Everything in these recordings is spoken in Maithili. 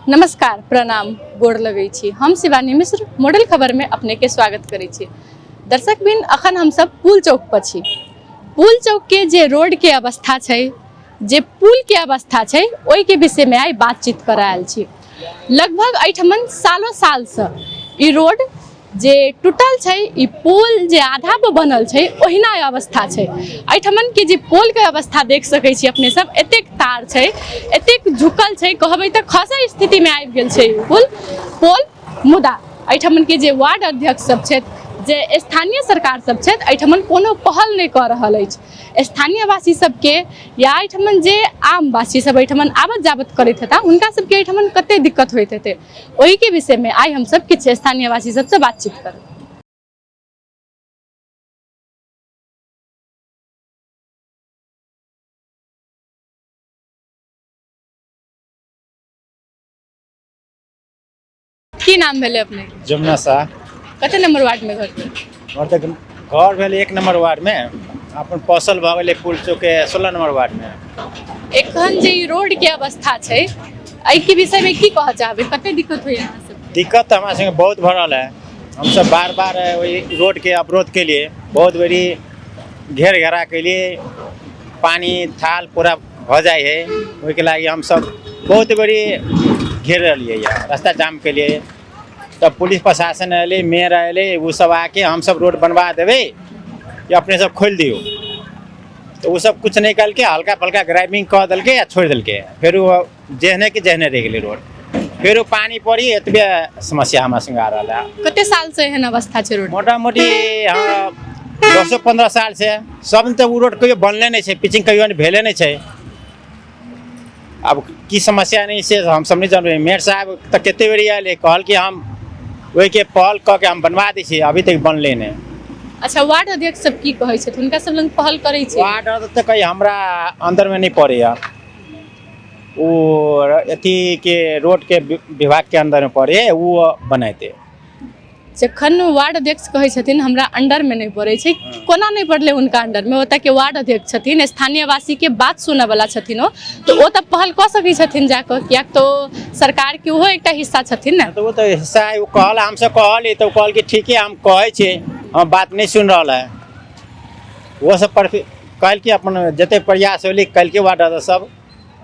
नमस्कार, प्रणाम, गोर लगै छी। हम शिवानी मिश्र मॉडल खबर में अपने के स्वागत करै छी। दर्शक बिन, अखन हम सब पुल चौक पर छी। पुल चौक के जे रोड के अवस्था छै, जे पुल के अवस्था छै, ओहि के विषय में आइ बातचीत करऽ आयल छी। लगभग एहिठमन सालों साल से ई रोड जे टूटल छै, ई पुल जे आधा पर बनल छै, ओहिना अवस्था छै। एहिठमन के जे पोल के अवस्था देख सकै छी अपने सब, एतेक तार छै, एतेक झुकल छै, कहबै तऽ खसै स्थिति में आबि गेल छै ई पुल पोल। मुदा एहिठमन के जे वार्ड अध्यक्ष सब छथि, जे स्थानीय सरकार सब छथि, एहिठमन कोनो पहल नहि कऽ रहल अछि। स्थानीयवासी सबके या एहिठमन जे आमवासी सब एहिठमन आबत जाबत करैत हेता, हुनका सबके एहिठमन कते दिक्कत होइत हेतै, ओहिके विषयमे आइ हमसब किछु स्थानीयवासी सबसँ बातचीत करब। की नाम भेलै अपने? जमुना शाह। कते नंबर वार्ड में घर भेल? हमर तऽ घर भेल 1 नंबर वार्ड में, अपन पौसल भऽ गेलै पुल चौक के 16 नंबर वार्ड में। एखन जे ई रोड के अवस्था छै, एहिके विषय में की कहऽ चाहबै? कते दिक्कत होइया अहाँ सबके? दिक्कत तऽ हमरा संगे बहुत भऽ रहल है। हमसब बार बार ओहि रोड के अवरोध के लिए बहुत बेरी घेर घेरा के लिए पानी थाल पूरा भऽ जाइ है। ओहिके लागि हमसब बहुत बेरी घेर रहलियै यऽ, रास्ता जाम केलियै। तब पुलिस प्रशासन अयलै, मेयर अयलै, ओ सब आके हमसब रोड बनवा देबै कि अपने सब खोलि दियौ, तऽ ओ सब किछु नहि केलकै। हल्का फल्का ग्राइविंग कऽ देलकै आ छोड़ि देलकै। फेर ओ जेहने के जेहने रहि गेलै रोड। फेर ओ पानि पड़ी, एतबे समस्या हमरा संगे आ रहल है। कते साल से एहन अवस्था छै रोड? मोटा मोटी, हाँ, 10-15 साल से सब तऽ ओ रोड कहियो बनले नहि छै, पिचिंग कहियो नहि भेले नहि छै। आब की समस्या नहि से हमसब नहि जानबै। मेयर साहब तऽ कते बेर आयल, कहल कि हम ओहिके पहल कऽ के हम बनवा दै छी, अभी तक बनले नहि। अच्छा, वार्ड अध्यक्ष सब की कहै छथि? हुनका सब लग पहल करै छै? वार्ड अध्यक्ष तऽ कही हमरा अन्दरमे नहि पड़ैया, ओ अथी के रोड के विभाग के अंदर में पड़े, ओ बनेते। जखन वार्ड अध्यक्ष कहै छथिन हमरा अंडरमे नहि पड़ै छै, कोना नहि पड़लै हुनका अंडरमे? ओतऽ के वार्ड अध्यक्ष छथिन, स्थानीयवासीके बात सुनऽवला छथिन ओ, तऽ ओ तऽ पहल कऽ सकै छथिन जाकऽ, कियाक तऽ ओ सरकारके ओहो एकटा हिस्सा छथिन ने। तऽ ओ तऽ हिस्सा है। ओ कहल, हमसब कहली तऽ ओ कहल कि ठीक है, हम कहै छी। हम बात नहि सुनि रहल है। ओ सब पर कहल कि अपन जते प्रयास होलै कल के वार्ड अध्यक्ष सब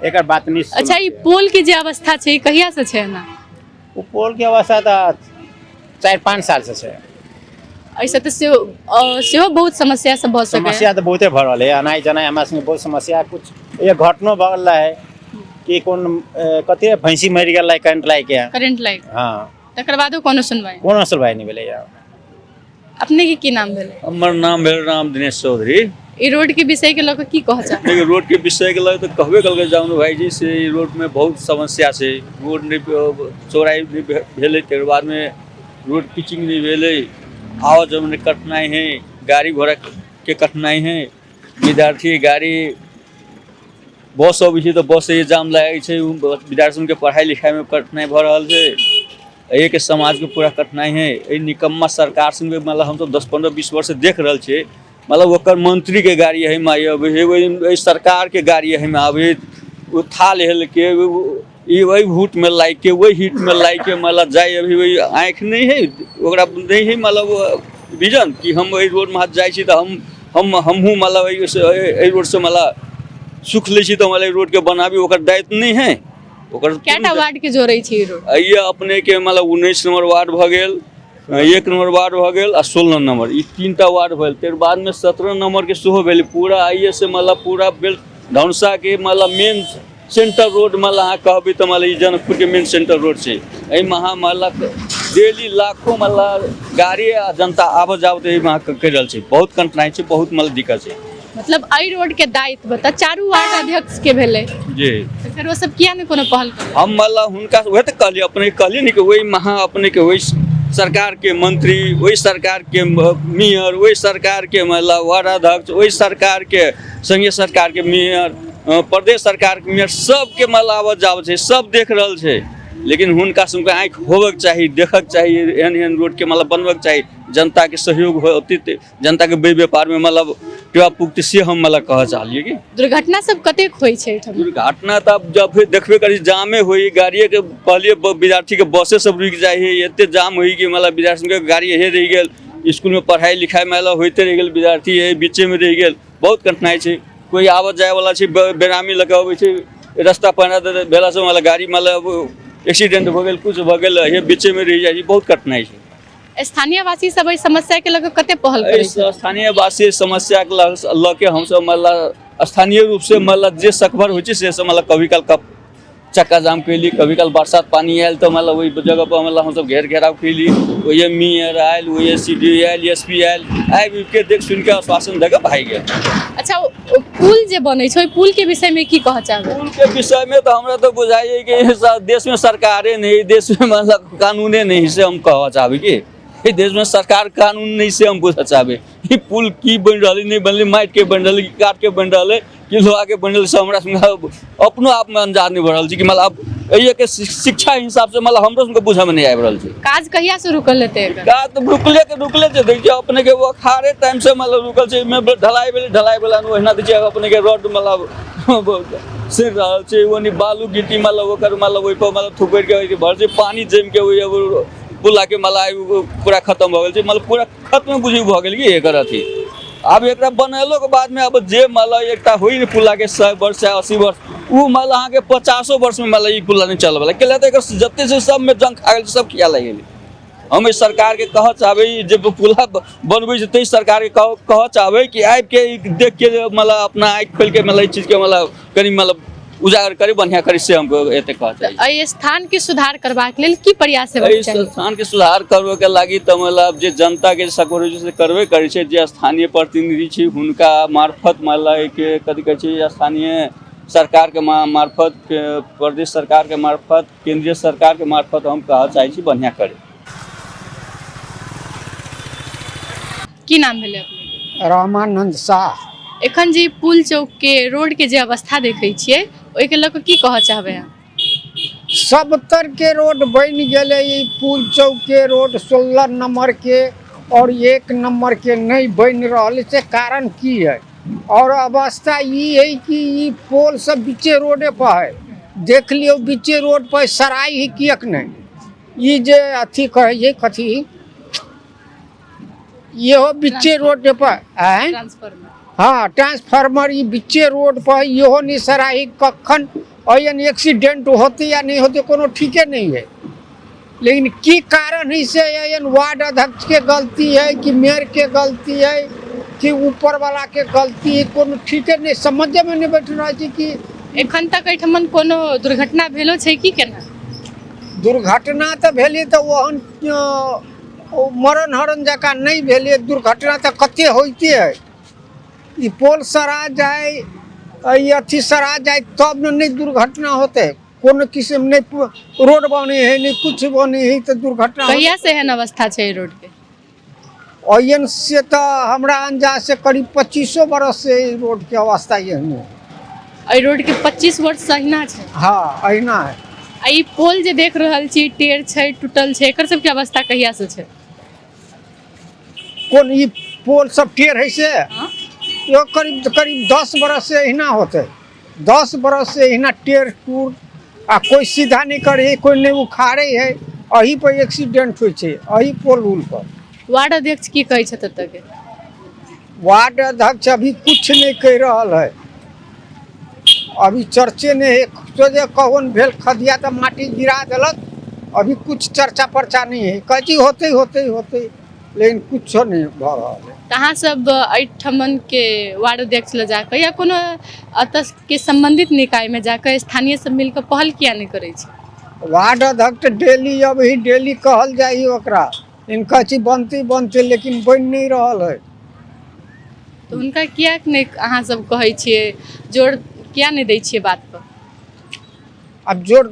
एकर बात नहि सुनलकै। अच्छा, ई पोल के जे अवस्था छै, ई कहिया से छै एना? ओ पोल के अवस्था तऽ 4-5 साल से छै। एहिसँ तऽ सेहो बहुत समस्या सब भऽ सकैए। समस्या तऽ बहुते भऽ रहल है। अनाइ जनाइ हमरा संगे बहुत समस्या। कुछ एक घटनो भऽ गेल रहै कि कोन कथी भैंसी मरि गेल रहै करेंट लागि के। करेंट लागि। हँ। तकर बादो कोनो सुनवाई? कोनो सुनवाई नहि भेलैया। अपने के की नाम भेलै? हमर नाम भेल राम दिनेश चौधरी। ई रोड के विषय के लऽ कऽ की कहऽ चाहबै? देखियौ, रोडके विषयके लऽ तऽ कहबे केलकै जानु भाईजी से ई रोडमे बहुत समस्या छै। रोड नहि चौड़ाइ नहि भेलै, तकर बादमे रोड पिचिंग नहि भेलै, आवाजाहीमे जाबमे कठिनाइ हइ, गाड़ी घोड़ाके कठिनाइ हइ, विद्यार्थी गाड़ी बस अबै छै तऽ बस जाम लागै छै, विद्यार्थी सबके पढ़ाइ लिखाइमे कठिनाइ भऽ रहल छै। एहिके समाजके पूरा कठिनाइ हइ। एहि निकम्मा सरकार संगे मतलब हमसब 10, 15, 20 वर्षसँ देख रहल छियै, मतलब ओकर मंत्रीके गाड़ी एहिमे अबै हइ, ओहि एहि सरकारके गाड़ी एहिमे आबै हइ, ओ थाल हेलके ई ओहि हुटमे लागिके ओहि हिटमे लागिके मतलब जाइ अभी ओहि आँखि नहि हइ ओकरा, नहि हइ मतलब विजन कि हम एहि रोडमे जाइ छी तऽ हम हमहूँ मतलब एहि रोडसँ मतलब सुख लै छी, तऽ मतलब एहि रोडके बनाबी ओकर दायित्व नहि हइ ओकर। कएटा वार्ड के जोड़ै छी ई रोड? एहि अपनेके मतलब 19 नंबर वार्ड भऽ गेल, 1 नंबर वार्ड भऽ गेल आ 16 नंबर, ई तीनटा वार्ड भेल। ताहि बादमे 17 नंबरके सेहो भेल। पूरा आइए से मतलब पूरा बेल धनुषाके मतलब मेन सेंटर रोड, मतलब अहाँ कहबै तऽ मतलब ई जनकपुरके मेन सेंटर रोड छै। एहिमे अहाँ मतलब डेली लाखों मतलब गाड़ी आ जनता आबत जाबत एहिमे अहाँ करि रहल छै। बहुत कठिनाइ छै, बहुत मतलब दिक्कत छै। मतलब एहि रोड के दायित्व तऽ चारू वार्ड अध्यक्ष के भेलै। जी। तऽ फेर ओ सब किया नहि कोनो पहल करलै? हम मतलब हुनका वएह तऽ कहलियै, अपने कहलियै ने कि ओहि महा अपनेके ओहि सरकारके मंत्री, ओहि सरकारके मेयर, ओहि सरकारके मतलब वार्ड अध्यक्ष, ओहि सरकारके संघीय सरकारके मेयर, प्रदेश सरकारके मेयर, सबके मतलब आवत जावत छै, सब देख रहल छै। लेकिन हुनका सबके आँखि होबक चाही, देखक चाही, एहन एहन रोडके मतलब बनबक चाही। जनताके सहयोग होतै तऽ जनताके व्यापारमे मतलब टेवा पुगतै, से हम मतलब कहऽ चाहलियै कि दुर्घटना सब कतेक होइ छै एहिठाम? दुर्घटना तऽ आब जब फेर देखबे करी, जामे होइ गाड़िएके, कहलियै विद्यार्थीके बसे सब रुकि जाइ हइ, एते जाम होइ कि मतलब विद्यार्थीके गाड़ी हे रहि गेल। इसकुलमे पढ़ाइ लिखाइ मतलब होइते रहि गेल, विद्यार्थी है बीचेमे रहि गेल। बहुत कठिनाइ छै। कोइ आबऽ जायवला छै, बेरामी लऽ कऽ अबै छै, रास्ता पैरा भेलासँ मतलब गाड़ी मतलब एक्सीडेंट भऽ गेल, किछु भऽ गेल, हे बीचेमे रहि जाइ छै। बहुत कठिनाइ छै। स्थानीयवासी सब एहि समस्या के लऽ कऽ कते पहल करै एहि छै? स्थानीयवासी समस्याके लऽ के हमसब मतलब स्थानीय रूपसँ मतलब जे सकभर होइ छै से सब मतलब कभी काल कप चक्का जाम कैली, कभी काल बरसात पानी आयल तऽ मतलब ओहि जगह पर मतलब हमसब घेर घेराव कैली। ओहिए मेयर आयल, ओहिए सी डी ओ आयल, एस पी आयल, आबि उबिके देख सुनिके आश्वासन दऽ कऽ भागि गेल। अच्छा, ओ पुल जे बनै छै, ओहि पुल के विषय में की कहऽ चाहबै? पुलके विषयमे तऽ हमरा तऽ बुझाइए कि देशमे सरकारे नहि, देशमे मतलब कानूने नहि, से हम कहऽ चाहबै कि एहि देशमे सरकार कानून नहि, से हम बुझऽ चाहबै। ई पुल की बनि रहलै, नहि बनलै, माटिके बनि रहलै कि काठके बनि रहलै कि लोहाके बनि रहलै, से हमरा सबके अपनो आपमे अंदाज नहि भऽ रहल छै कि मतलब आब एहिके शिक्षा हिसाबसँ मतलब हमरो सबके बुझऽमे नहि आबि रहल छै। काज कहिया शुरू कर लेतै एकर? काज तऽ रुकले के रुकले छै। देखियौ अपने के अखाड़े टाइम से मतलब रुकल छै। एहिमे ढलाई भेलै, ढलाई भेला ओहिना दै छै। अपने के रोड मतलब सड़ि रहल छै, ओनी बालू गिट्टी मतलब ओकर मतलब ओहिपर मतलब थुकरि के भर छै, पानि जमि के ओहि पुलाके मतलब पूरा खतम भऽ गेल छै। मतलब पूरा खत्म बुझी भऽ गेल कि एकर अथी। आब एकरा बनेलोके बादमे आब जे मतलब एकटा होइ ने पुलाके 100 वर्ष चाहे 80 वर्ष, ओ मतलब अहाँके 50 वर्षमे मतलब ई पुला नहि चलऽवला केला। तऽ एकर जते छै सबमे जंग खा गेल छै, सब खिया लागि गेलै। हम एहि सरकारके कहऽ चाहबै, जे पुला बनबै छै ताहि सरकारके कहऽ चाहबै कि आबिके ई देखके मतलब अपना आँखि खोलिके मतलब एहि चीजके मतलब कनि मतलब उजागर करी, बढ़िआँ करी, से हम एते कहऽ चाहै छी। एहि स्थान के सुधार करबाक लेल की प्रयास हेबाक एहि चाही? स्थानके सुधार करबैके लागि तऽ मतलब जे जनताके सपोर्ट होइ छै से करबे करै छै। जे स्थानीय प्रतिनिधि छै हुनका मार्फत मतलब एहिके कथी कहै छै, स्थानीय सरकारके मार्फत, प्रदेश सरकारके मार्फत, केन्द्रीय सरकारके मार्फत हम कहऽ चाहै छी बढ़िआँ करै। की नाम भेलै अपने? रामानंद शाह। एखन जे पुल चौक के रोड के जे अवस्था देखै छियै, ओहिके लऽ कऽ की कहऽ चाहबै अहाँ? सब तरह के रोड बनि गेलै, ई पुल चौक के रोड 16 नंबर के और 1 नंबर के नहीं बनि रहल छै, कारण की है? और अवस्था ई है कि ई पोल सब बीचे रोडे पर है, देख लियौ बीचे रोड पर सराय है किएक नहि? ई जे अथी कहै छै कथी, इहो बीचे रोड पर आँय? ट्रांसफार्मर। हाँ, ट्रांसफार्मर ई बीचे रोड पर, इहो नहीं सराही। कखन एहन एक्सीडेंट होते या नहीं होते कोनो ठीके नहीं है। लेकिन की कारण है से एहन? वार्ड अध्यक्ष के गलती है कि मेयर के गलती है कि ऊपर वाला के गलती है, कोनो ठीके नहीं, समझे में नहीं बैठ रहा छै कि एखन तक एहिठमन कोनो दुर्घटना भेलो छै की केना? दुर्घटना तऽ भेलै तऽ ओहन ओ मरण हरण जकाँ नहि भेलै। दुर्घटना तऽ कते होइते है। ई पोल सरा जाय, ई अथी सरा जाय तब ने नहि दुर्घटना होतै। कोनो किस्म नहि रोड बने है, नहि कुछ बने है, तऽ दुर्घटना होतै। कहिया से एहन अवस्था छै एहि रोड के? एहन से तऽ हमरा अंदाज से करीब 25 बरस से ई रोड के अवस्था एहने है। एहि रोड के 25 वर्ष से अहिना छै? हाँ, अहिना है। आ ई पोल जे देख रहल छी, टेढ़ छै, टूटल छै, एकर सबके अवस्था कहिया से छै? कोन, ई पोल सब टेढ़ है से? हाँ। यो करीब करीब 10 बरस से अहिना होते, 10 बरस से अहिना टेढ़ टूर, आ कोई सीधा नहीं करे है, कोई नहीं उखाड़े है। अही पर एक्सीडेंट होइ छै, अही पोल उल पर। वार्ड अध्यक्ष की कहै छथि एतऽ के? वार्ड अध्यक्ष अभी कुछ नहीं कहि रहल है, अभी चर्चे नहीं है। सोझे कौन भेल खदिया तऽ माटी गिरा देलक, अभी कुछ चर्चा परचा नहीं है। कहै छी होते होते होते, लेकिन कुछो नहीं भऽ रहल है। तऽ अहाँ सब एहिठमन के वार्ड अध्यक्ष लग जाकऽ या कोनो एतऽ के सम्बन्धित निकाय में जाकऽ स्थानीय सब मिलकऽ पहल किया नहि करै छी? वार्ड अध्यक्ष डेली, अभी डेली कहल जाइ ओकरा, इनका छी बनते बनते, लेकिन बनि नहीं रहल है। तऽ हुनका किएक नहि अहाँ सब कहै छियै, जोर किया नहि दै छियै बात पर? आब जोर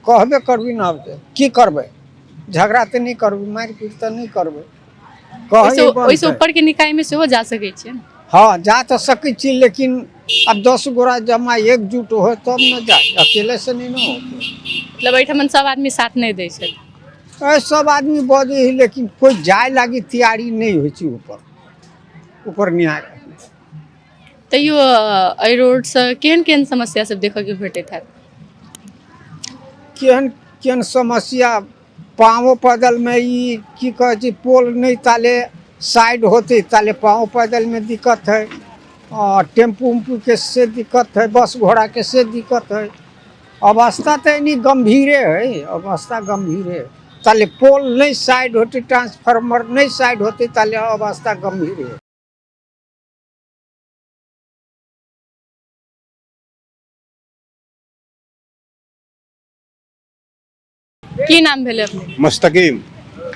कहबे करबी ने, आब की करबै? झगड़ा तऽ नहि करबै, मारि पीट तऽ नहि करबै। ओहिसँ कहै ओहिसँ ऊपर के निकाय में सेहो जा सकै छियै ने? हाँ, जा तऽ सकै छी, लेकिन आब 10 गोरा जमा एकजुट हो तब ने जाय, अकेले से नहीं ने होते। मतलब एहिठमन सब आदमी साथ नहि दै छथि? सब आदमी बजै है, लेकिन कोइ जाय लागी तैयारी नहि होइ छै। ऊपर ऊपर निहार तैयो एहि रोडसँ केहन केहन समस्या सब देखऽके भेटैत हैत? केहन केहन समस्या, पाँवो पैदलमे ई की कहै छै, पोल नहि ताले साइड होतै ताले पाँव पैदलमे दिक्कत है, आ टेम्पू उम्पू के से दिक्कत है, बस घोड़ा के से दिक्कत है। अवस्था तऽ एनी गंभीरे है, अवस्था गंभीरे है। ताले पोल नहीं साइड होते, ट्रांसफार्मर नहीं साइड होते, ताले अवस्था गंभीर है। की नाम भेलै अपने? मुस्तकीम।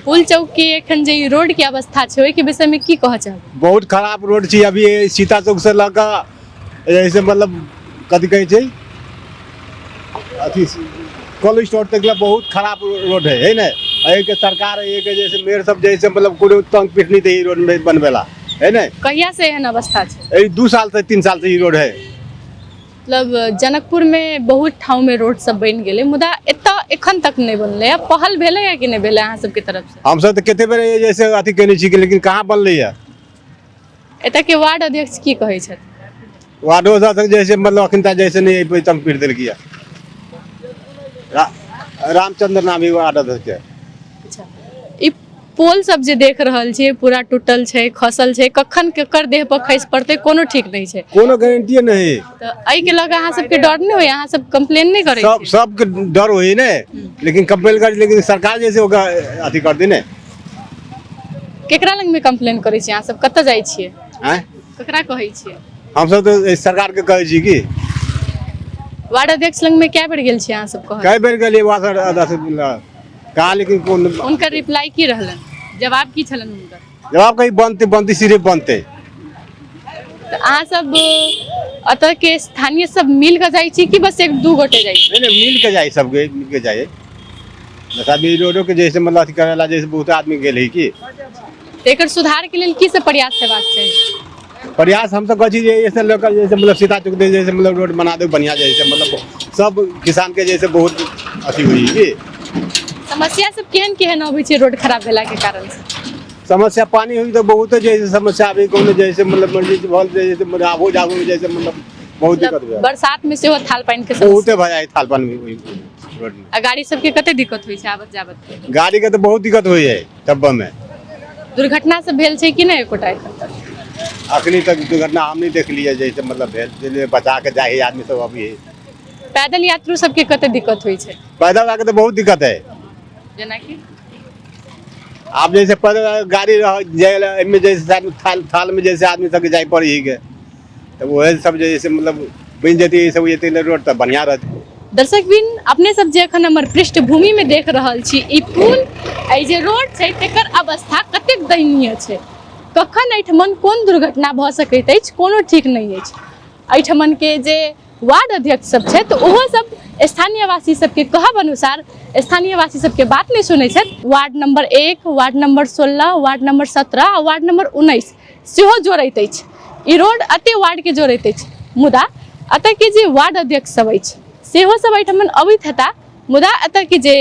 पुल चौक के एखन जे ई रोड के अवस्था छै, ओहिके विषय में की कहऽ चाहब? बहुत खराब रोड छै। अभी ये सीता चौक से लऽ कऽ जैसे मतलब कथी कहै छै अथी कॉलेज स्टोर तक ला बहुत खराब रोड है, है ने? एहिके सरकार एहिके जैसे मेयर सब जैसे मतलब कोनो तंग पीट नहीं दे रोड में बनबेला, है ने? कहिया से एहन अवस्था छै? एहि 2 साल से 3 साल से ई रोड है। मतलब जनकपुर में बहुत ठाउँ में रोड सब बनि गेलै, मुदा एतऽ एखन तक नहि बनलै। पहल भेलै या कि नहि भेलै अहाँ सबके तरफ से? हमसब तऽ कते बेर जैसे अथी केने छी, लेकिन कहाँ बनलै है। एतऽ के वार्ड अध्यक्ष की कहै छथि? वार्डो अध्यक्ष जैसे मतलब अखन तक जैसे नहीं एहि तंग पीट देलकै है। रामचंद्र नाम ही वार्ड अध्यक्ष है। अच्छा, ई पोल सब जे देख रहल छियै पूरा टूटल छै, खसल छै, कखन केकर देह पर खसि पड़तै कोनो ठीक नहि छै। कोनो गारंटी नहीं। तऽ एहिके लऽ कऽ अहाँ सबके डर नहि होइया? अहाँ सब कंप्लेन नहि करै सब छियै? सबके डर होई ने, लेकिन कंप्लेन कर, लेकिन सरकार जैसे ओकरा अथी कर दी ने। केकरा लग में कंप्लेन करै छियै अहाँ सब? कतऽ जाइ छियै? आँय? ककरा कहै छियै? हमसब तऽ सरकार के कहै छी कि वार्ड अध्यक्ष लग में कए बेर गेल छियै अहाँ सब कहै? कई बेर गेलियै वार्ड अध्यक्ष कहा, लेकिन कोन हुनकर रिप्लाई की रहलनि, जवाब की छलनि हुनकर? जवाब कहीं बनते बनते सिर्फ बनते। तऽ अहाँ सब एतऽ के स्थानीय सब मिल कऽ जाइ छी कि बस एक दू गोटे जाइ छी? नहीं नहीं, मिल के जाए, सबके मिल के जाए। दस आदमी रोडो के जैसे मतलब अथी करेला जैसे बहुत आदमी गेल है की। तऽ एकर सुधार के लेल की सब प्रयास हेबाक चाही? प्रयास हमसब कहै छी जे ऐसे लऽ कऽ जैसे मतलब सीता चौक दे जैसे मतलब रोड बना दे बढ़िया, जैसे मतलब सब किसान के जैसे बहुत अथी हुई की। समस्या सब केहन केहन अबै छै रोड खराब भेला के कारण से? समस्या पानी हुई तो बहुत जैसे समस्या अभी कोनो जैसे मतलब मर्जी भल जैसे मतलब आबो जाबो में जैसे मतलब बहुत दिक्कत मतलब भेल। बरसात में सेहो थाल पानि के समस्या बहुते भऽ जाइ थाल पानी ओहि रोड में। आ गाड़ी सबके कते दिक्कत होइ छै आबत जाबत? गाड़ी के तऽ बहुत दिक्कत होइ है डब्बा में। दुर्घटना सब भेल छै कि नहि एकोटा एखन तक? अखनी तक दुर्घटना हम नहीं देखलियै जैसे मतलब भेल, जे बचा के जाइ है आदमी सब अभी। पैदल यात्रु सबके कते दिक्कत होइ छै? पैदल आके तऽ बहुत दिक्कत है। जेनाकि? आप जैसे पैदल गाड़ी रह जाए एहिमे जैसे आदमी थाल थाल में जैसे आदमी सबके जाय पड़ै है के, तऽ वएह सब जैसे मतलब बनि जेतै ई सब जेतै रोड तऽ बढ़िया रहतै। दर्शक बिन, अपने सब जे एखन हमर पृष्ठभूमि में देख रहल छी ई पुल, एहि जे रोड छै तेकर अवस्था कतेक दयनीय छै, कखन एहिठमन कोन दुर्घटना भऽ सकैत अछि कोनो ठीक नहि अछि। एहिठमन के जे वार्ड अध्यक्ष सब छथि तऽ ओहो सब स्थानीयवासी सबके कहब अनुसार स्थानीयवासी सबके बात नहि सुनै छथि। Ward number 1, ward number 16, ward number 17 आ वार्ड नंबर 19 सेहो जोड़ैत अछि ई रोड, एते वार्ड के जोड़ैत अछि। मुदा एतऽ के जे वार्ड अध्यक्ष सब अछि सेहो सब एहिठमन अबैत हेता, मुदा एतऽ के जे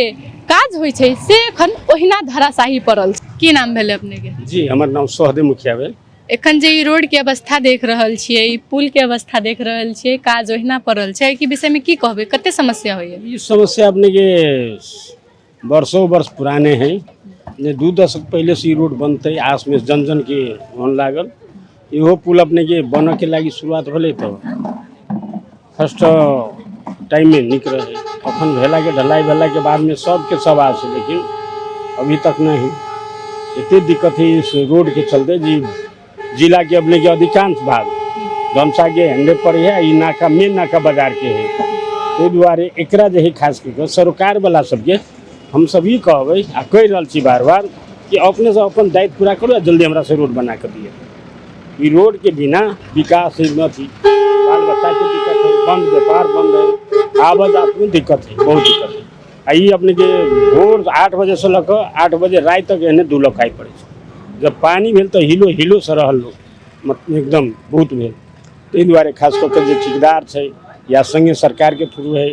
काज होइ छै से एखन ओहिना धराशाही पड़ल छै। की नाम भेलै अपनेके? जी, हमर नाम सहदेव मुखिया भेल। एखन जे ई रोड के अवस्था देख रहल छियै, ई पुल के अवस्था देख रहल छियै, काज ओहिना पड़ल छै, एहिके विषय में की कहबै, कते समस्या होइया? ई समस्या अपने के वर्षों वर्ष पुराने हैं। जे 2 दशक पहले से ई रोड बनतै आस में जन जन के होन लागल। इहो पुल अपने के बनऽ के लागी शुरुआत भेलै तऽ फर्स्ट टाइम में निक रहे, अखन भेला के ढलाई भेला के बाद में सबके सब आस है, लेकिन अभी तक नहीं। एते दिक्कत है इस रोड के चलते जी जिला के अपने के अधिकांश भाग धमसा के हेंडे पर है, ई नाका मेन नाका बाजार के है। ताहि दुआरे एकरा जे है खास कऽ सरोकार वाला सबके हम सब ई कहबै आ कहि रहल छी बार बार कि अपने से अपन दायित्व पूरा करू आ जल्दी हमरा से रोड बना कऽ दिअ। ई रोड के बिना विकास है अथी बाल बच्चा के दिक्कत है, बंद व्यापार बंद है, आवाजात में दिक्कत है, बहुत दिक्कत है। आ ई अपने के भोर 8 बजे से लऽ कऽ 8 बजे राति तक एहने 2 लखाइ पड़ै छै। जब पानि भेल तऽ हिलो हिलो से रहल लोक, मतलब एकदम बहुत भेल। ताहि दुआरे खास कऽ के जे ठेकेदार छै या संघीय सरकार के थ्रू है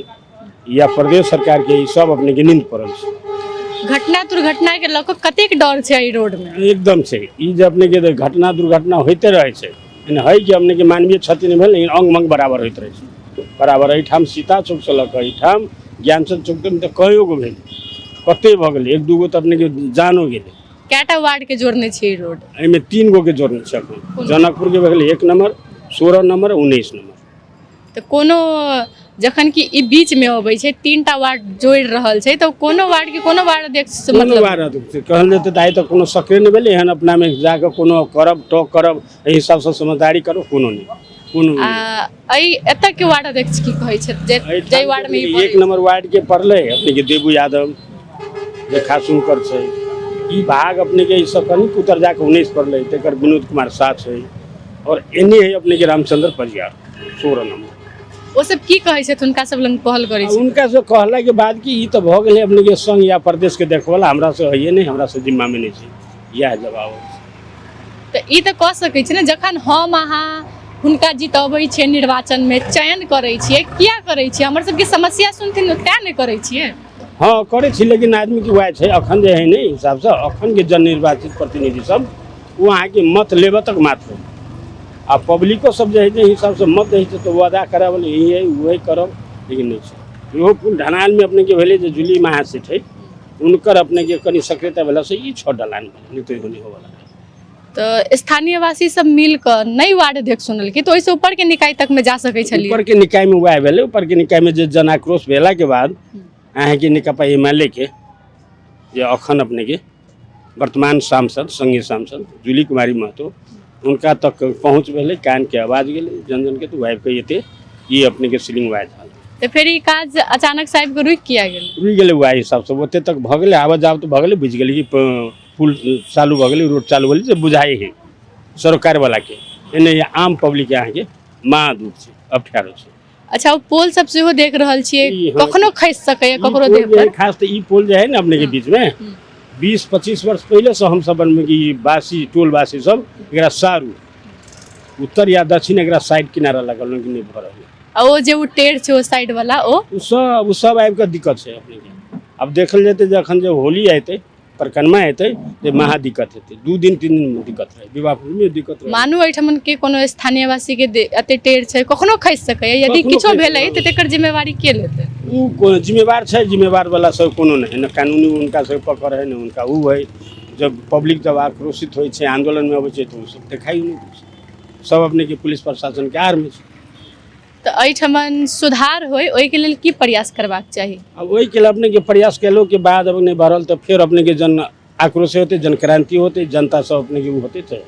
या प्रदेश सरकार के, ई सब अपने के नींद पड़ल छै। घटना दुर्घटना के लऽ कऽ कतेक डर छै एहि रोड मे? एकदम छै। ई जे अपनेके घटना दुर्घटना होइते रहै छै, एहन हइ कि अपनेके मानवीय क्षति नहि भेल, लेकिन अङ्ग मङ्ग बराबर होइत रहै छै बराबर। एहिठाम सीता चौकसँ लऽ कऽ एहिठाम ज्ञानचंद चौक तक तऽ कएओ गो भेल, कते भऽ गेलै, एक दूगो तऽ अपनेके जानो गेलै। कएटा वार्ड के जोड़ने छै ई रोड? एहिमे 3 गो के जोड़ने छै एखन। जनकपुरके भऽ गेलै 1 नम्बर, 16 नम्बर, 19 नम्बर। तऽ कोनो जखन कि ई बीच मे अबै छै, 3टा वार्ड जोड़ि रहल छै, तऽ कोनो वार्ड के कोनो वार्ड अध्यक्ष से कोनो मतलब वार्ड अध्यक्ष कहल जेतै तऽ आइ तक कोनो सक्रिय नहि भेलै एहन। अपनामे जाकऽ कोनो करब, टॉक करब, एहि हिसाबसँ समझदारी करब, कोनो नहि, कोनो आ एहि एतऽ के वार्ड अध्यक्ष की कहै छथि जे एहिठाम जाहि वार्ड मे ई 1 नम्बर वार्ड के पड़लै अपनेके देबू यादव जे खासुनकर छै। ई भाग अपनेके ई सब कनिक उतर जाके 19 पड़लै, तकर विनोद कुमार साह छै, और एने है अपनेके रामचंद्र पजियार 16 नम्बर। ओ सब की कहै छथि? हुनका सब लग पहल करै छै? हुनका से कहला के बाद कि ई तऽ भऽ गेलै अपनेके संघ या प्रदेश के देखवला, हमरा से होइए नहि, हमरा से जिम्मा में नहि छै, इएह जवाब अछि। तऽ ई तऽ कऽ सकै छी ने, जखन हम अहाँ हुनका जितबै छियै, निर्वाचनमे चयन करै छियै, किया करै छियै? हमर सबके समस्या सुनथिन तेँ ने करै छियै। हँ, करै छी, लेकिन आदमीके वएह छै अखन जे है ने हिसाबसँ अखनके जननिर्वाचित प्रतिनिधि सब ओ अहाँके मत लेबऽ तक मात्र, आ पब्लिको सब जे है जे हिसाबसँ मत दै छै तऽ वादा कराबल यही है वही करब, लेकिन नहि छै। इहो पुल ढलानमे अपनेके भेलै जे जूली महासेठ है, हुनकर अपनेके कनि सक्रियता भेलासँ ई छह ढलान भेलै, नहि तऽ इहो नहि होवला। तऽ स्थानीयवासी सब मिल कऽ नहि वार्ड अध्यक्ष चुनलकै तऽ ओहिसँ ऊपरके निकाय तकमे जा सकै छलियै? ऊपरके निकायमे वएह भेलै। ऊपरके निकायमे जे जन आक्रोश भेलाके बाद अहाँके नेकपा एमाले के जे अखन अपनेके वर्तमान सांसद, संघीय सांसद जूली कुमारी महतो, हुनका तक पहुँच भेलै, कानके आवाज गेलै जन जनके, तऽ वएह के एते ई अपनेके सीलिंग वएह झाल। तऽ फेर ई काज अचानक साहब के रुकि किया गेल? रुकि गेलै वएह हिसाबसँ। ओते तक भऽ गेलै, आबऽ जाब तऽ भऽ गेलै, बुझि गेलै कि पुल चालू भऽ गेलै, रोड चालू भेलै, जे बुझाइ हइ सरकारवलाके, एने आम पब्लिक अहाँके महा दूर छै, अप्ठ्यारो छै। अच्छा, ओ पोल सब सेहो देख रहल छियै, ई हँ। कखनो खसि सकैए ई ककरो पोल देह जे है, पर। खास तऽ ई पोल जे है ने अपने के बीच में 20-25 वर्ष पहिले से हम सब बनबै कि ई बासी टोल वासी सब एकरा सारू उत्तर या दक्षिण एकरा साइड किनारा लगल कि नहि भऽ रहल। आ ओ जे ओ टेढ़ छै, ओ साइड वाला ओ? ओ सब आबि कऽ दिक्कत छै अपने के। आब देखल जेतै जे अखन जे होली एतै, परकनमा एतै, जे महा दिक्कत हेतै। 2 दिन 3 दिन दिक्कत रहै, विवाह में दिक्कत रहै। मानू एहिठामन के कोनो स्थानीयवासी के एते टेढ़ छै, कखनो खसि सकैए, यदि कखनो किछो खसि भेलै सकैए। तऽ तकर जिम्मेवारी के लेतै? ओ कोनो जिम्मेवार छै? जिम्मेवार वाला सब कोनो नहि है ने, कानूनी हुनका सब पकड़ है ने हुनका ओ है। जब पब्लिक जब आक्रोशित होइ छै, आंदोलनमे अबै छै, तऽ ओ सब देखाइ नहि दै छै। सब अपने के पुलिस प्रशासनके आड़मे छै। तऽ एहिठमन सुधार होइ, ओहिके लेल की प्रयास करबाक चाही? अब ओहिके लेल अपने के प्रयास केलो के बाद अब नहि बढ़ल तऽ फेर अपने के जन आक्रोश होतै, जनक्रांति होतै, जनता सब अपने के ओ होतै। तऽ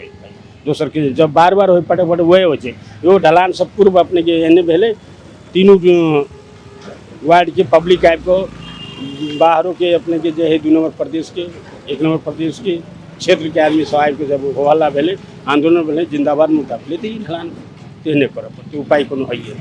दोसर के जब बार बार होइ पटे पटे वएह होइ छै। एगो ढलान सब पूर्व अपने के एहने भेलै, तीनू वार्ड के पब्लिक आबि कऽ, बाहरो के अपने के जे है 2 नंबर प्रदेश के, 1 नंबर प्रदेश के क्षेत्र के आदमी सब आबि कऽ जब हो हल्ला भेलै, आंदोलन भेलै, जिंदाबाद मुद्दा भेलै, तऽ ई ढलान तेहने करऽ पड़तै। उपाय कोनो हइए नहि।